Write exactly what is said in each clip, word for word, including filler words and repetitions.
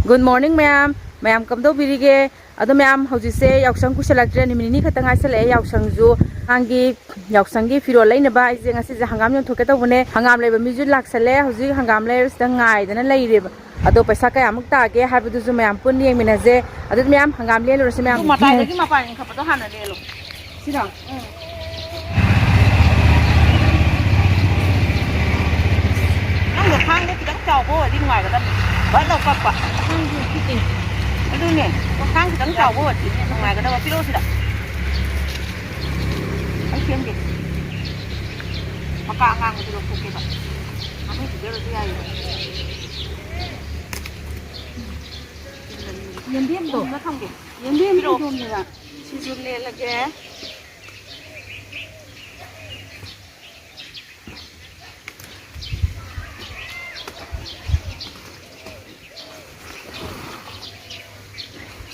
Good morning, ꯃꯌꯥꯝ꯫ ꯃꯌꯥꯝ ꯀꯝꯗꯧꯕꯤꯔꯤꯒꯦ? ꯑꯗꯣ ꯃꯌꯥꯝ, ꯍꯧꯖꯤꯛꯁꯦ ꯌꯥꯎꯁꯪ ꯀꯨꯏꯁꯜꯂꯛꯇ꯭ꯔꯦ, ꯅꯨꯃꯤꯠ ꯅꯤꯅꯤ ꯈꯛꯇ ꯉꯥꯏꯁꯜꯂꯛꯑꯦ ꯌꯥꯎꯁꯪꯁꯨ꯫ ꯑꯉꯥꯡꯒꯤ ꯌꯥꯎꯁꯪꯒꯤ ꯐꯤꯔꯣꯜ ꯂꯩꯅꯕ ꯑꯩꯁꯦ ꯉꯁꯤꯁꯦ ꯍꯪꯒꯥꯝ ꯌꯣꯟꯊꯣꯛꯀꯦ ꯇꯧꯕꯅꯦ꯫ ꯍꯪꯒꯥꯝ ꯂꯩꯕ ꯃꯤꯁꯨ ꯂꯥꯛꯁꯜꯂꯦ꯫ ꯍꯧꯖꯤꯛ ꯍꯪꯒꯥꯝ ꯂꯩꯔꯁꯤꯗ ꯉꯥꯏꯗꯅ ꯂꯩꯔꯦꯕ꯫ ꯑꯗꯣ ꯄꯩꯁꯥ ꯀꯌꯥꯃꯨꯛ ꯇꯥꯒꯦ ꯍꯥꯏꯕꯗꯨꯁꯨ ꯃꯌꯥꯝ ꯄꯨꯟꯅ ꯌꯦꯡꯃꯤꯟꯅꯁꯦ꯫ ꯑꯗꯨꯗꯤ ꯃꯌꯥꯝ, ꯍꯪꯒꯥꯝ ꯂꯦꯜꯂꯨꯔꯁꯤ ꯃꯌꯥꯝ꯫ ꯑꯗꯨ ꯃꯇꯥꯏꯗꯒꯤ ꯃꯄꯥꯟ ꯏꯟꯈꯠꯄꯗꯣ ꯍꯥꯟꯅ ꯂꯦꯜꯂꯣ꯫ ꯁꯤꯔꯣ? ꯎꯝ꯫ ꯅꯪꯗꯣ ꯊꯥꯡꯗꯣ ꯈꯤꯇꯪ ꯆꯥꯎꯕ ꯑꯣꯏꯔꯗꯤ ꯅꯨꯡꯉꯥꯏꯒꯗꯕꯅꯤ꯫ ꯕꯠ ꯂꯥꯎ ꯀꯛꯄ꯫ ꯊꯥꯡꯁꯦ ꯄꯤꯛꯑꯦ꯫ ꯑꯗꯨꯅꯦ, ꯊꯥꯡ ꯈꯤꯇꯪ ꯆꯥꯎꯕ ꯑꯣꯏꯔꯗꯤ ꯅꯨꯡꯉꯥꯏꯒꯗꯕ꯫ ꯄꯤꯔꯛꯑꯣ ꯁꯤꯗ꯫ ꯑꯩ ꯁꯦꯝꯒꯦ꯫ ꯃꯀꯥ ꯑꯉꯥꯡꯕꯗꯨ ꯂꯧꯊꯣꯛꯀꯦꯕ꯫ ꯃꯅꯨꯡ ꯄꯤꯖꯔꯁꯨ ꯌꯥꯏꯌꯦꯕ꯫ ꯌꯦꯟꯗꯦꯝꯗꯣ꯫ ꯊꯝꯒꯦ꯫ ꯌꯦꯟꯗꯦꯝꯗꯣ ꯄꯤꯔꯛꯑꯣ꯫ ꯁꯤꯁꯨ ꯂꯦꯜꯂꯒꯦ꯫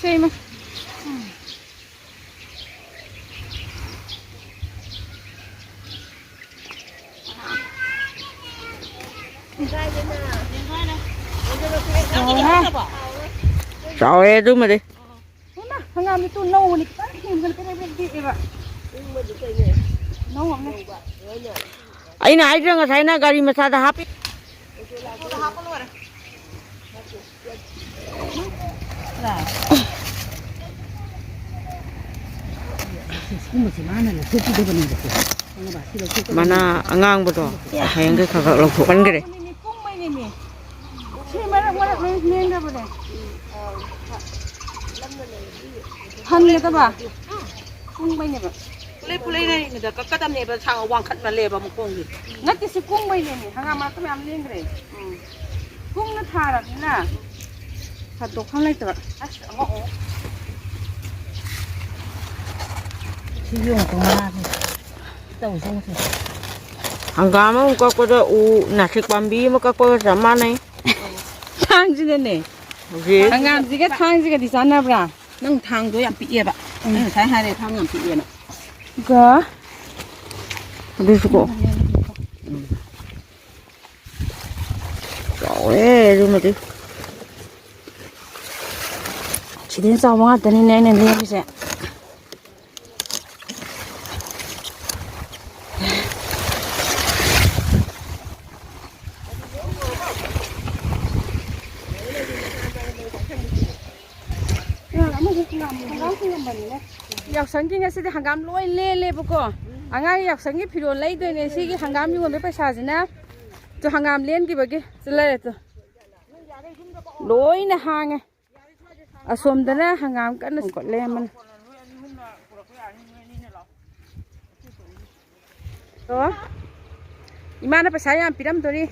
ꯁꯦ, ꯏꯃꯥ꯫ ꯆꯥꯎꯔꯦ ꯑꯗꯨꯃꯗꯤ꯫ ꯏꯃꯥ, ꯍꯪꯒꯥꯝꯗꯤ ꯇꯨ ꯅꯧꯕꯅꯤ, ꯈꯤꯇꯪ ꯊꯦꯡꯕꯗ ꯄꯦꯔꯦꯛ ꯄꯦꯔꯦꯛ ꯇꯦꯛꯑꯦꯕ꯫ ꯅꯧ ꯑꯃꯅꯦ꯫ ꯑꯩꯅ ꯍꯥꯏꯗ꯭ꯔꯥ ꯉꯁꯥꯏꯅ ꯒꯥꯔꯤ ꯃꯆꯥꯗ ꯍꯥꯞꯄꯤ꯫ ꯁꯤꯒꯨꯝꯕꯁꯦ ꯃꯥꯅ ꯂꯧꯊꯣꯛꯄꯤꯗꯕꯅꯦꯕꯀꯣ꯫ ꯈꯪꯉꯕ? ꯁꯤ ꯂꯧꯊꯣꯛꯀꯗꯕꯅꯦ꯫ ꯃꯅꯥ ꯑꯉꯥꯡꯕꯗꯣ ꯍꯌꯦꯡꯗꯩ ꯈꯔ ꯈꯔ ꯂꯧꯊꯣꯛꯍꯟꯈ꯭ꯔꯦ꯫ ꯀꯨꯡꯕꯩꯅꯦꯃꯤ꯫ ꯁꯤ ꯃꯔꯛ ꯃꯔꯛ ꯂꯣꯏ ꯂꯦꯡꯗꯕꯅꯦ꯫ ꯍꯟꯒꯗꯕ꯫ ꯀꯨꯡꯕꯩꯅꯦꯕ꯫ ꯄꯨꯂꯩ ꯄꯨꯂꯩ ꯂꯩꯔꯤꯉꯩꯗ ꯀꯛꯀꯗꯕꯅꯦꯕ, ꯁꯥꯡ ꯋꯥꯡꯈꯠꯃꯜꯂꯦꯕ ꯃꯈꯣꯡꯗꯤ꯫ ꯅꯠꯇꯦ, ꯁꯤ ꯀꯨꯡꯕꯩꯅꯦꯃꯤ꯫ ꯍꯪꯒꯥꯝ ꯃꯔꯛꯇ ꯃꯌꯥꯝ ꯂꯦꯡꯈ꯭ꯔꯦ꯫ ꯎꯝ꯫ ꯀꯨꯡꯅ ꯊꯥꯔꯕꯅꯤꯅ ꯁꯟꯗꯣꯛꯐꯝ ꯂꯩꯇꯕ꯫ ꯑꯁ, ꯑꯃ ꯑꯣ꯫ ꯁꯤ ꯌꯣꯡ ꯇꯣꯡꯉꯥꯅꯤ꯫ ꯇꯧꯁꯦ ꯉꯁꯤ꯫ ꯍꯪꯒꯥꯝ ꯑꯃ ꯀꯛꯄꯗ ꯎ ꯅꯥꯁꯤꯛ ꯄꯥꯝꯕꯤ ꯑꯃ ꯀꯛꯄꯒ ꯆꯞ ꯃꯥꯟꯅꯩ꯫ ꯊꯥꯡꯁꯤꯅꯅꯦ꯫ ꯍꯧꯖꯤꯛ ꯍꯪꯒꯥꯝꯁꯤꯒ ꯊꯥꯡꯁꯤꯒꯗꯤ ꯆꯥꯟꯅꯕ꯭ꯔꯥ? ꯅꯪ ꯊꯥꯡꯗꯣ ꯌꯥꯝ ꯄꯤꯛꯑꯦꯕ꯫ ꯎꯝ꯫ ꯑꯩ ꯉꯁꯥꯏ ꯍꯥꯏꯔꯦ ꯊꯥꯡ ꯌꯥꯝ ꯄꯤꯛꯑꯦꯅ꯫ ꯒ ꯑꯗꯨꯁꯨꯀꯣ꯫ ꯎꯝ꯫ ꯆꯥꯎꯋꯦ ꯑꯗꯨꯃꯗꯤ꯫ ꯁꯤꯗꯩ ꯆꯥꯎꯕ ꯉꯥꯛꯇꯅꯤꯅꯦ ꯑꯩꯅ ꯂꯦꯝꯃꯤꯁꯦ꯫ ꯌꯥꯎꯁꯪꯒꯤ ꯉꯁꯤꯗꯤ ꯍꯪꯒꯥꯝ ꯂꯣꯏ ꯂꯦꯜꯂꯦꯕꯀꯣ꯫ ꯑꯉꯥꯡꯒꯤ ꯌꯥꯎꯁꯪꯒꯤ ꯐꯤꯔꯣꯜ ꯂꯩꯗꯣꯏꯅꯦ ꯁꯤꯒꯤ ꯍꯪꯒꯥꯝ ꯌꯣꯟꯕꯩ ꯄꯩꯁꯥꯁꯤꯅ꯫ ꯇꯨ ꯍꯪꯒꯥꯝ ꯂꯦꯟꯈꯤꯕꯒꯤ ꯁꯤ ꯂꯩꯔꯦ ꯇꯨ꯫ ꯂꯣꯏꯅ ꯍꯥꯡꯉꯦ꯫ ꯑꯁꯣꯝꯗꯅ ꯍꯪꯒꯥꯝ ꯀꯟꯅ ꯁꯨꯡꯀꯠꯂꯦ ꯑꯃꯅ꯫ ꯑꯣ, ꯏꯃꯥꯅ ꯄꯩꯁꯥ ꯌꯥꯝ ꯄꯤꯔꯝꯗꯣꯔꯤ꯫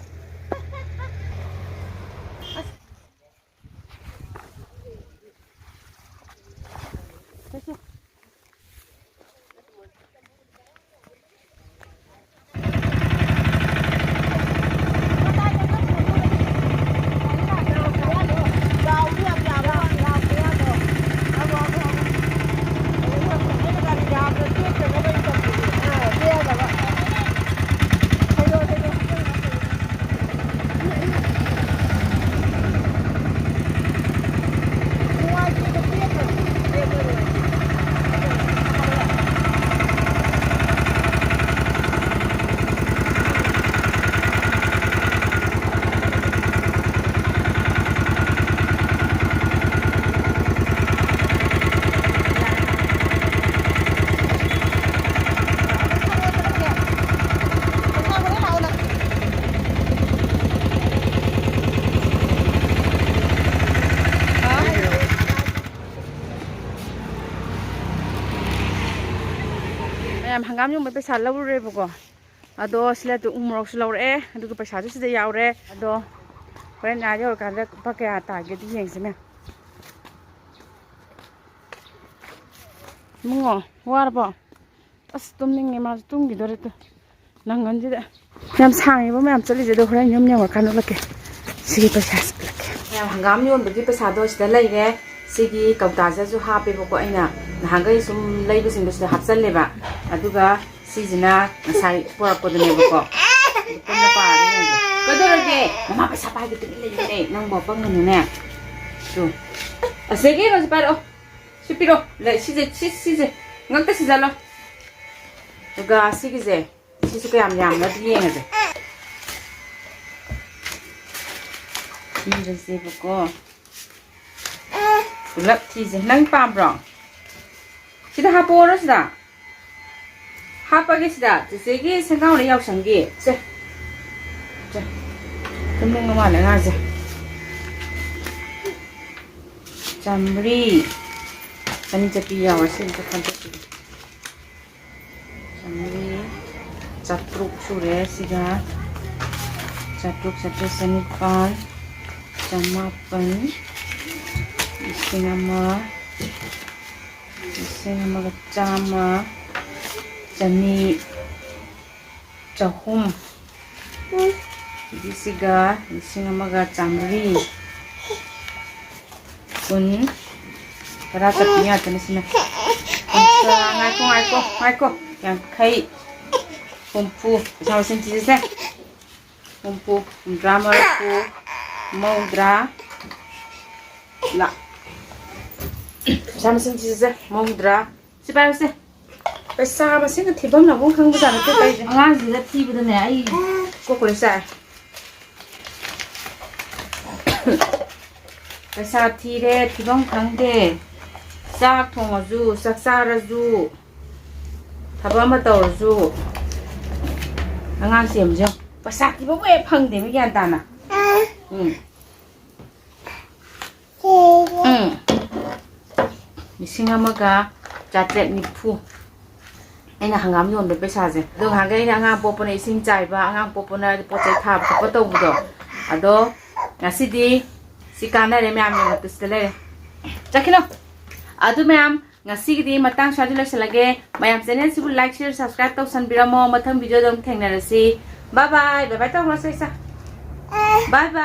ꯃꯌꯥꯝ ꯍꯪꯒꯥꯝ ꯌꯣꯟꯕꯩ ꯄꯩꯁꯥ ꯂꯧꯔꯨꯔꯦꯕꯀꯣ꯫ ꯑꯗꯣ ꯁꯤꯗ ꯎ ꯃꯣꯔꯣꯛꯁꯨ ꯂꯧꯔꯛꯑꯦ, ꯑꯗꯨꯒ ꯄꯩꯁꯥꯁꯨ ꯁꯤꯗ ꯌꯥꯎꯔꯦ꯫ ꯑꯗꯣ ꯍꯣꯔꯦꯟ ꯑꯥ ꯌꯧꯔꯀꯥꯟꯗ ꯂꯨꯄꯥ ꯀꯌꯥ ꯇꯥꯒꯦꯗꯤ ꯌꯦꯡꯁꯤ ꯃꯌꯥꯝ꯫ ꯏꯕꯨꯡꯉꯣ, ꯋꯥꯔꯕꯣ? ꯑꯁ, ꯇꯨꯝꯅꯤꯡꯉꯦ, ꯃꯥꯁꯨ ꯇꯨꯝꯈꯤꯗꯣꯔꯦ ꯇꯨ꯫ ꯅꯪꯒꯟꯁꯤꯗ ꯌꯥꯝ ꯁꯥꯡꯉꯦꯕ ꯃꯌꯥꯝ ꯆꯠꯂꯤꯁꯦ, ꯑꯗꯣ ꯍꯣꯔꯦꯟ ꯌꯨꯝ ꯌꯧꯔꯀꯥꯟꯗ ꯎꯠꯂꯛꯀꯦ꯫ ꯁꯤꯒꯤ ꯄꯩꯁꯥꯁꯦ ꯎꯠꯂꯛꯀꯦ꯫ ꯃꯌꯥꯝ ꯍꯪꯒꯥꯝ ꯌꯣꯟꯕꯒꯤ ꯄꯩꯁꯥꯗꯣ ꯁꯤꯗ ꯂꯩꯔꯦ꯫ ꯁꯤꯒꯤ ꯀꯧꯇꯥꯁꯤꯗꯁꯨ ꯍꯥꯞꯄꯦꯕꯀꯣ, ꯑꯩꯅ ꯅꯍꯥꯟꯈꯩ ꯁꯨꯝ ꯂꯩꯕꯁꯤꯡꯗꯣ ꯁꯤꯗ ꯍꯥꯞꯆꯜꯂꯦꯕ꯫ ꯑꯗꯨꯒ ꯁꯤꯁꯤꯅ ꯉꯁꯥꯏ ꯄꯨꯔꯛꯄꯗꯨꯅꯦꯕꯀꯣ꯫ ꯑꯗꯨ ꯄꯨꯟꯅ ꯄꯥꯔꯒ ꯌꯦꯡꯒꯦ꯫ ꯀꯩꯗꯧꯔꯒꯦ? ꯃꯃꯥ ꯄꯩꯁꯥ ꯄꯥꯏꯒꯦ ꯇꯨꯃꯤꯟ ꯂꯩꯌꯨꯅꯦ꯫ ꯅꯪꯕꯨ ꯑꯄꯪꯕꯅꯤꯅꯦ꯫ ꯇꯨ꯫ ꯑꯁꯤꯒꯤ ꯀꯩꯅꯣꯁꯦ ꯄꯥꯏꯔꯛꯑꯣ꯫ ꯁꯤ ꯄꯤꯔꯛꯑꯣ꯫ ꯂꯩ, ꯁꯤꯁꯦ, ꯁꯤ, ꯁꯤꯁꯦ꯫ ꯉꯛꯇ ꯁꯤꯖꯜꯂꯣ꯫ ꯑꯗꯨꯒ ꯁꯤꯒꯤꯁꯦ, ꯁꯤꯁꯨ ꯀꯌꯥꯝ ꯌꯥꯝꯅꯗꯤ ꯌꯦꯡꯉꯁꯦ꯫ ꯊꯤꯔꯁꯦꯕꯀꯣ꯫ ꯄꯨꯂꯞ ꯊꯤꯁꯦ꯫ ꯅꯪ ꯄꯥꯝꯕ꯭ꯔꯣ? ꯁꯤꯗ ꯍꯥꯞꯄꯛꯑꯣꯔꯣ ꯁꯤꯗ? ꯍꯥꯞꯄꯒꯦ ꯁꯤꯗ꯫ ꯆꯦꯆꯦꯒꯤ ꯁꯦꯟꯒꯥꯎꯅ ꯌꯥꯎꯁꯪꯒꯤ꯫ ꯁꯦ꯫ ꯁꯦ꯫ ꯇꯨꯝꯅꯤꯡꯕ ꯃꯥꯜꯂꯦ ꯑꯉꯥꯡꯁꯦ꯫ ꯆꯥꯝꯃꯔꯤ꯫ ꯆꯅꯤ ꯆꯠꯄꯤ ꯌꯥꯎꯋꯦ꯫ ꯁꯤ ꯑꯝꯇ ꯈꯟꯗꯣꯛꯄꯤꯒꯦ꯫ ꯆꯥꯝꯃꯔꯤ꯫ ꯆꯥꯇ꯭ꯔꯨꯛ ꯁꯨꯔꯦ ꯁꯤꯒ꯫ ꯆꯥꯇ꯭ꯔꯨꯛ, ꯆꯥꯇ꯭ꯔꯦꯠ, ꯆꯅꯤꯄꯥꯟ, ꯆꯃꯥꯄꯟ, ꯂꯤꯁꯤꯡ ꯑꯃ, ꯂꯤꯁꯤꯡ ꯑꯃꯒ ꯆꯥꯝꯃ, ꯆꯅꯤ, ꯆꯍꯨꯝ꯫ ꯑꯗꯒꯤ ꯁꯤꯒ ꯂꯤꯁꯤꯡ ꯑꯃꯒ ꯆꯥꯝꯃꯔꯤ꯫ ꯀꯨꯟ, ꯇꯔꯥ ꯆꯠꯄꯤ ꯉꯥꯛꯇꯅꯤ ꯁꯤꯅ꯫ ꯀꯨꯟꯊ꯭ꯔꯥ, ꯉꯥꯏꯈꯣ, ꯉꯥꯏꯈꯣ, ꯉꯥꯏꯈꯣ꯫ ꯌꯥꯡꯈꯩ, ꯍꯨꯝꯐꯨ, ꯄꯩꯁꯥ ꯃꯁꯤꯡ ꯊꯤꯖꯁꯦ꯫ ꯍꯨꯝꯐꯨ, ꯍꯨꯝꯗ꯭ꯔꯥ, ꯃꯔꯤꯐꯨ, ꯃꯧꯗ꯭ꯔꯥ, ꯂꯥꯛ꯫ ꯄꯩꯁꯥ ꯃꯁꯤꯡ ꯊꯤꯖꯁꯦ, ꯃꯧꯗ꯭ꯔꯥ꯫ ꯁꯤ ꯄꯥꯏꯔꯨꯁꯦ꯫ ꯄꯩꯁꯥ ꯃꯁꯤꯡꯒ ꯊꯤꯐꯝ ꯂꯥꯛꯐꯝ ꯈꯪꯕꯖꯥꯠ ꯅꯠꯇꯦ ꯇꯧꯔꯤꯁꯦ꯫ ꯑꯉꯥꯡꯁꯤꯗ ꯊꯤꯕꯗꯅꯦ ꯑꯩ ꯀꯣꯛ ꯂꯣꯏ ꯆꯥꯛꯑꯦ꯫ ꯄꯩꯁꯥ ꯊꯤꯔꯦ, ꯊꯤꯐꯝ ꯈꯪꯗꯦ꯫ ꯆꯥꯛ ꯊꯣꯡꯉꯁꯨ, ꯆꯥꯛ ꯆꯥꯔꯁꯨ, ꯊꯕꯛ ꯑꯃ ꯇꯧꯔꯁꯨ, ꯑꯉꯥꯡ ꯆꯦꯟꯕꯁꯦ ꯌꯦꯡꯉꯨ꯫ ꯄꯩꯁꯥ ꯊꯤꯕꯕꯨ ꯍꯦꯛ ꯐꯪꯗꯦꯕ ꯒ꯭ꯌꯥꯟ ꯇꯥꯅ꯫ ꯎꯝ꯫ ꯎꯝ꯫ ꯂꯤꯁꯤꯡ ꯑꯃꯒ ꯆꯥꯇ꯭ꯔꯦꯠ ꯅꯤꯐꯨ꯫ ꯑꯩꯅ ꯍꯪꯒꯥꯝ ꯌꯣꯟꯕ ꯄꯩꯁꯥꯁꯦ꯫ ꯑꯗꯣ ꯉꯍꯥꯟꯈꯩ ꯑꯩꯅ ꯑꯉꯥꯡ ꯄꯣꯛꯄꯅ ꯏꯁꯤꯡ ꯆꯥꯏꯕ, ꯑꯉꯥꯡ ꯄꯣꯛꯄꯅ ꯄꯣꯠ ꯆꯩ ꯊꯥꯕ ꯈꯣꯠꯄ ꯇꯧꯕꯗꯣ꯫ ꯑꯗꯣ ꯉꯁꯤꯗꯤ ꯁꯤ ꯀꯥꯟꯅꯔꯦ ꯃꯌꯥꯝ ꯌꯦꯡꯉꯣ, ꯁꯤꯗ ꯂꯩꯔꯦ꯫ ꯆꯠꯈꯤꯅꯣ꯫ ꯑꯗꯨ ꯃꯌꯥꯝ ꯉꯁꯤꯒꯤꯗꯤ ꯃꯇꯥꯡ ꯁ꯭ꯋꯥꯏꯗ ꯂꯣꯏꯁꯤꯜꯂꯒꯦ꯫ ꯃꯌꯥꯝ ꯆꯦꯅꯦꯜꯁꯤꯕꯨ like, share, subscribe ꯇꯧꯁꯟꯕꯤꯔꯝꯃꯣ꯫ ꯃꯊꯪ ꯚꯤꯗꯤꯑꯣꯗ ꯑꯃꯨꯛ ꯊꯦꯡꯅꯔꯁꯤ꯫ Bye bye꯫ Bye bye ꯇꯧꯈ꯭ꯔꯣꯁꯦ ꯏꯆꯥ꯫ Bye bye꯫